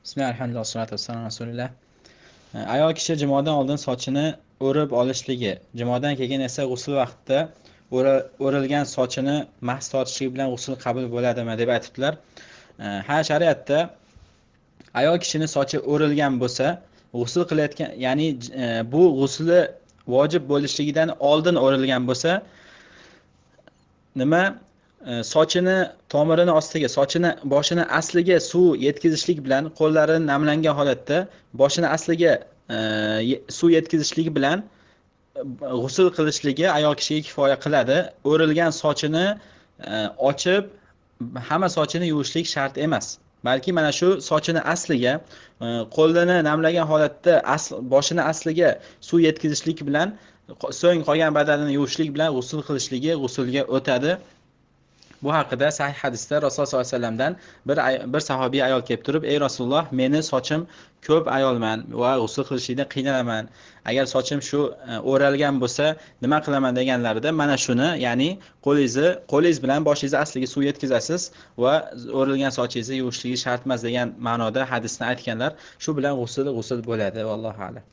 Bismillah, alhamdulillah, vassalatu vassalamu rasulillah. Ayol kishi jimodan oldin sochini o'rib olishligi, jimodan keyin esa g'usl vaqtida o'rilgan sochini mahs tortishlik bilan g'usl qabul bo'ladimi deb aytibdilar. Ha, shariatda ayol kishining sochi o'rilgan bo'lsa, g'usl qilayotgan, ya'ni bu g'usli vojib bo'lishligidan oldin o'rilgan bo'lsa, nima sochini tomirini ostiga, sochini boshini asliga suv yetkazishlik bilan, qo'llarini namlangan holatda boshini asliga suv yetkazishlik bilan g'usl qilishligi ayol kishiga kifoya qiladi. O'rilgan sochini ochib, hamma sochini yuvishlik shart emas. Balki mana shu sochini asliga, qo'lini namlagan holatda boshini asliga suv yetkazishlik bilan, so'ng qolgan badanini yuvishlik bilan g'usl qilishligi g'usulga o'tadi. Bu haqida sahih hadisda Rasululloh sollallohu alayhi vasallamdan bir sahobiy ayol kelib turib, "Ey Rasululloh, meni sochim ko'p, ayolman va g'usl qilishlikda qiynalaman. Agar sochim shu o'ralgan bo'lsa, nima qilaman?" deganlarida mana shuni, ya'ni qo'lingiz bilan boshingizni asliga suv yetkazasiz va o'rilgan sochingizni yuvishligi shart emas degan ma'noda hadisni aytganlar. Shu bilan g'usl bo'ladi. Vallohu a'lam.